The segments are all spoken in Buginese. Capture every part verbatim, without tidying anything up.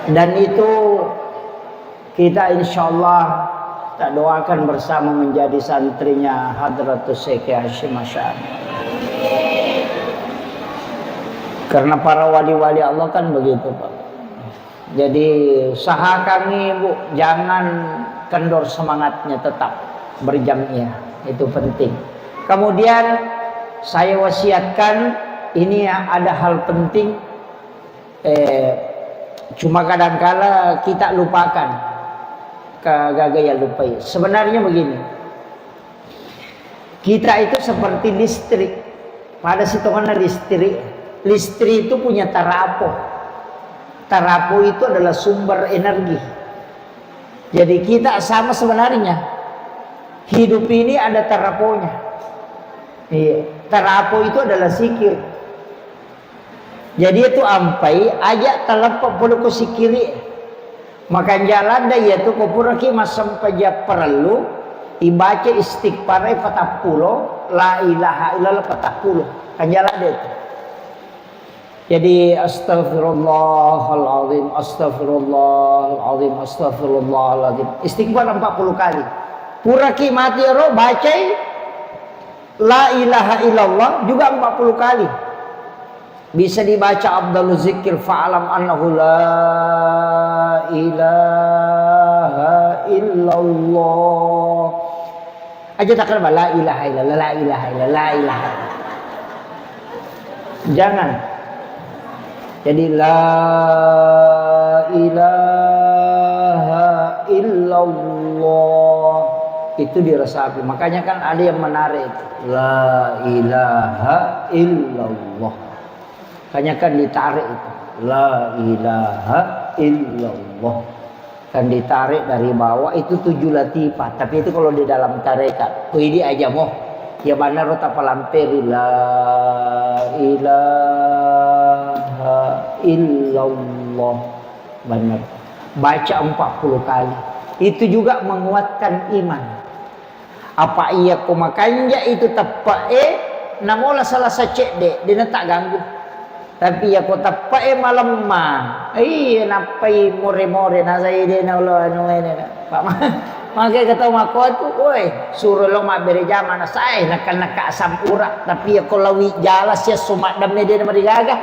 Dan itu kita insya Allah tak doakan bersama menjadi santrinya Hadratus Syekh Hasyim Asy'ari. Karena para wali-wali Allah kan begitu, Pak. Jadi usahakan nih, Bu, jangan kendor semangatnya, tetap berjamiah. Itu penting. Kemudian saya wasiatkan, ini ada hal penting, eh, cuma kadangkala kita lupakan, kagaga ya lupai. Sebenarnya begini, kita itu seperti listrik. Pada sitonganna listrik, listrik itu punya tarapo. Tarapo itu adalah sumber energi. Jadi kita sama sebenarnya. Hidup ini ada taraponya. Iya, tarapo itu adalah zikir. Jadi itu ampai aja taleppa pole ko sikiri. Makanja ladde iyatu ko puraki massempajang parellu, ibaca istighfar e patappulo, la ilaha illallah patappulo. Kanja ladde itu. Jadi astagfirullahaladzim, astagfirullahaladzim, astagfirullahaladzim. Istighfar empat puluh kali. Puraki mati ero bacai la ilaha illallah juga empat puluh kali. Bisa dibaca afdalu zikir, fa'lam annahu la ilaha illallah. Aja takkan la ilaha illallah, la ilaha illallah, la ilaha. Jangan. Jadi la ilaha illallah itu diresapi. Makanya kan ada yang menarik itu. La ilaha illallah. Makanya kan ditarik itu. La ilaha illallah. Kan ditarik dari bawah itu tujuh latifah. Tapi itu kalau di dalam tarekat. Kuidi aja mo. Ya benar tapalamperi la ilaha illallah. Benar. Baca empat puluh kali. Itu juga menguatkan iman. Apa iya ko makanja itu teppe'e, namola salasa cedde, dena tak ganggu. Tapi iya ko teppe'e malemma, iya nappai more-more, nasai dena lo anu ene. Pak ma-, magai ketau makko tu, woi, suro lo mabbere jama nasai, nakka-nakka asam urat. Tapi iya ko lawi jala sia sumaddemme dena marigaga.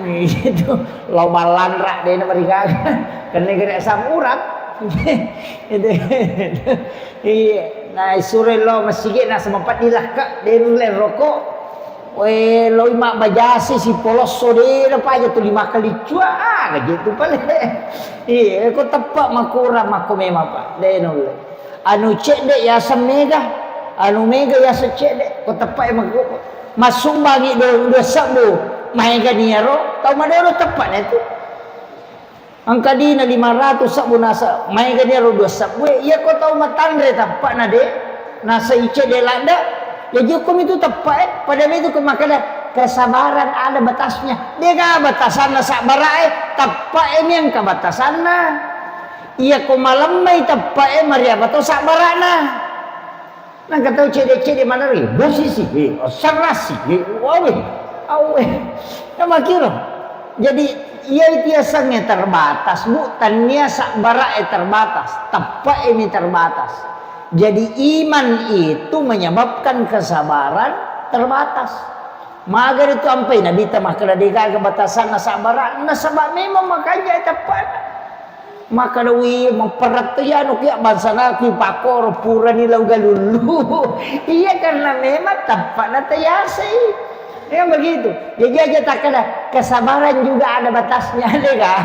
Itu, lo malanra dena marigaga. Kenne gere asam urat. Itu. Iya, na suroi lo masigi nasaba peddi lakka, de nulle roko. We, loi mabbajasi sipolosso de napaja tu lima kali cua, ah, gaji tu pale. Iya, ko teppa makurang makko memang, Pak. De nulle. Anu cedde yaseng mega, anu mega yaseng cedde, ko teppa e makko. Massumbangi do, dua sebbu, maega niaro, tau madodo teppa na tu. Engka dina lima ratus sebbu nasa, maega niaro dua sebbu e, iya ko tau matanre teppa na de, nasa ice de ladde, ya jokko mitu teppa e, pada mitu ko makkeda, kesabaran ada batasnya. De ga batasanna sabbara e, teppa e mi engka batasanna. Iya ko malemmai teppa e, mariapa to sabbarana. Nangka tau cedde-cedde maneng, bosi si, eh, serasi, eh, awe, awe. Namakiro. Jadi, iya itu yasengnge terbatas, Bu. Tania sabbara e terbatas, teppa e mi terbatas. Jadi, iman itu menyebabkan kesabaran terbatas. Maga itu ampai Nabi ta makkeda de gaga batasanna sabbara, nasaba memang makanja teppa. Makkeda, "Wih, maperrette yanu kia bangsana ki pakoro purani lau galullu." Iya, karena memang teppa na tayasei. Ya begitu. Jadi aja takkeda, kesabaran juga ada batasnya, de ga?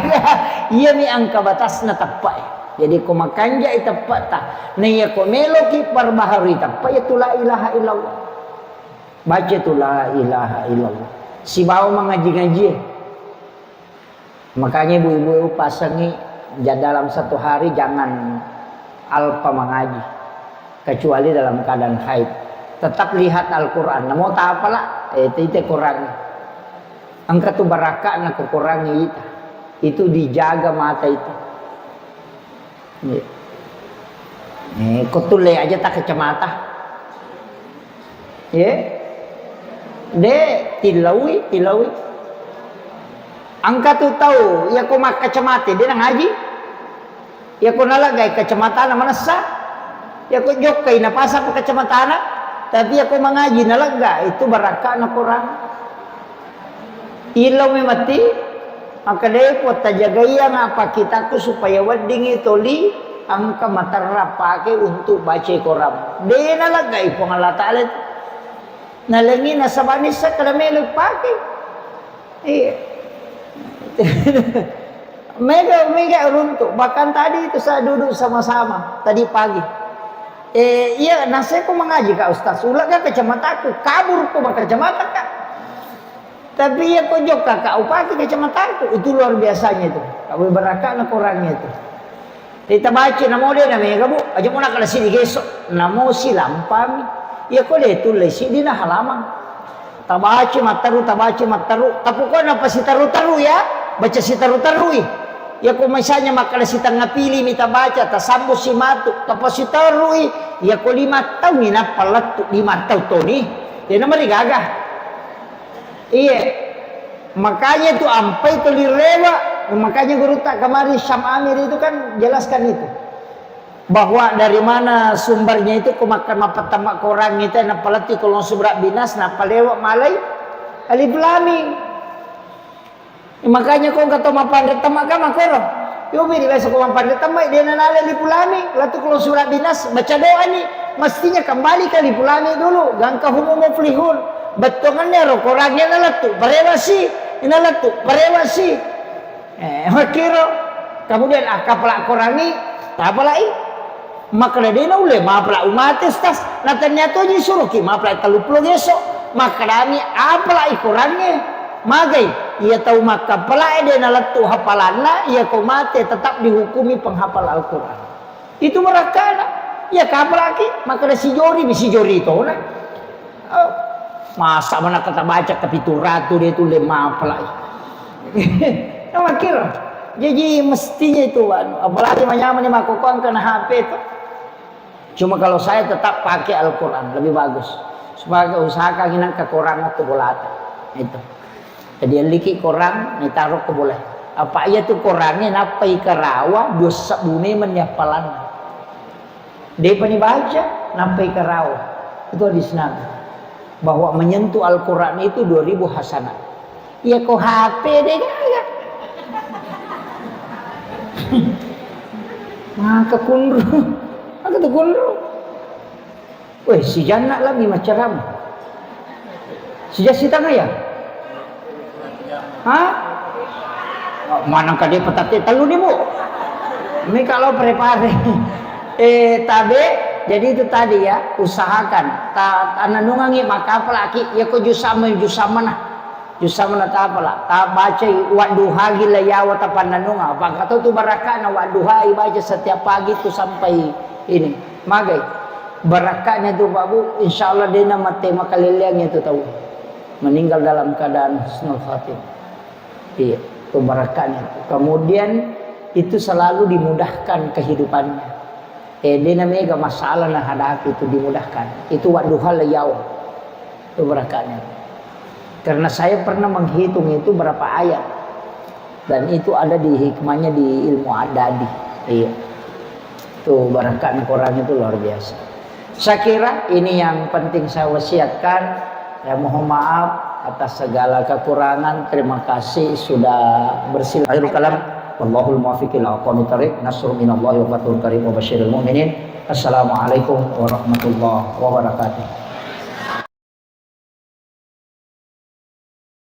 Iya mi engka batasna teppa. Jadi ko makanja i teppa ta. Na iya ko meloki perbaharui teppa, ya tu la ilaha illallah. Baca tu la ilaha illallah. Sibawa mangaji-ngaji. Makanya ibu-ibu pasangi ja-, dalam satu hari jangan alpa mengaji, kecuali dalam keadaan haid. Tetap lihat Al-Quran. Namo tapala, eh, itu, itu Quran. Engka tu barakakna ko Quran ita. Itu dijaga mata itu. Iya. Eh, ko tulle aja tak kacamata. Ye? De, tilaui, tilaui. Engka tu tau, iyako makkacamata, de' nangaji. Iyako naleggai kacamatana manessa, iyako jokkai napasang kacamatana, tapi iyako mangaji nalegga, itu barakka'na Quran. Illau mematti, makkedai Puang, tajagaiang apa kitakku supaya weddingngi toli engka materra pake untuk baca Quran. De' naleggai Puang Allah Ta'ala itu. Nalengi nasaba nissa kada melo pake. Iya. Mega, mega runtu'. Bahkan tadi itu saya duduk sama-sama tadi pagi. Eh, iya, naseko mangaji, Kak Ustaz. Ulegga kacamataku, kabur ko kacamata, Kak. Tapi iya ko jokka, Kak, upake kacamataku. Itu luar biasanya itu. Kak, barakka'na Qurannya itu. Jadi tabaca, namo de' namega, Bu, aja mo nakkeda siddi geso, namo silampami. Iya ko de' tulle siddi na halaman. Tabaca matteru, tabaca matteru, tapokona pasiteru-terui ya, baca siteru-terui. Iya ko misalnya makkeda sitengnga pili mi tabaca, tasambung si matu, tapasiterui. Iya ko lima taung ni nappa lettu, lima taung toni. De' namarigaga. Iya. Makanya tu ampai tuli rewe', makanya gurutta kemarin Syam Amir itu kan jelaskan itu. Bahwa dari mana sumbernya itu, ko makka mappattama Quran itu, nappa lettu kolong surat binas, nappa lewe' malai alif lam mim. Makanya ko engka to mappanre temma ka makkoro. Yo, biri biasa ko mappanre temma, de' nanale alif lam mim, lettu kolong surat binas, baca doa ni. Mestinya kembali ke alif lam mim dulu, gangka humum muflihun. Bettuanganna ro Qurannya nalettu, parewa si, nalettu, parewa si. Eh, makkiro. Kemudian, ah, kapala Qurangi, tapalai. Makkeda de' naulle mapala umate, Ustaz. Na tennia toji suroki mapala telluppulo geso. Makkedami apalai Qurangnge. Magai, iya tau makkapalae de' nalettu hafalanna, iya ko mate tetap dihukumi penghafal Al-Quran. Itu barakkana. Iya kapalaki, makkeda sijori mi sijori tona. Oh, masa mana kata baca ke pitu ratu de' tulle mapalai. Nah, makkiro. Jadi mestinya itu, anu, apalagi manyamani makkokkoang kena H P itu. Cuma kalau saya tetap pakai Al-Quran, lebih bagus. Supaya usahakan inang ke Quran waktu bolata. Itu. Jadi, elliki Quran, ni taro ke boleh. Apa iya tu Qurannya nappai karawa, dua sebbu memang ni appalanna. Depa ni baca, nappai karawa. Itu hadis Nabi. Bahwa menyentuh Al-Quran itu dua ribu hasanat. Iya ko H P de' gaga. Maka kunru. Maka tu kunru. Weh, sijanna lagi macam. Sija sitanga ya? Hah? Oh, mana kade petate telu nih, Bu? Ini kalau prepare. Eh, tabe, jadi itu tadi ya, usahakan. Ta-, tananungangi maka apalagi ya ko jusama, jusama nah. Jusama na tapala, tabacai Wadduha gila yawa tapannanunga. Apa kata tu barakana Wadduha ibaca setiap pagi tu sampai ini. Magai. Barakatnya tu, Pak Bu, insya Allah dena mate makaleleang itu tahu. Meninggal dalam keadaan husnul khatimah. Iya, itu barakatnya. Kemudian itu selalu dimudahkan kehidupannya. Eh, dena mega masalah na hadapi itu dimudahkan. Itu Wadduha la yawa. Itu barakatnya. Karena saya pernah menghitung itu berapa ayat. Dan itu ada di hikmahnya di ilmu adadi. Iya. Tuh, barakatnya Quran itu luar biasa. Saya kira ini yang penting saya wasiatkan. Ya, mohon maaf atas segala kekurangan. Terima kasih sudah bersilaturahmi. Akhirul kalam. Wallahul muwaffiq ila aqwamit thariq. Nasrun minallahi wa fathun qarib wa basyiril mu'minin. Assalamualaikum warahmatullahi wabarakatuh.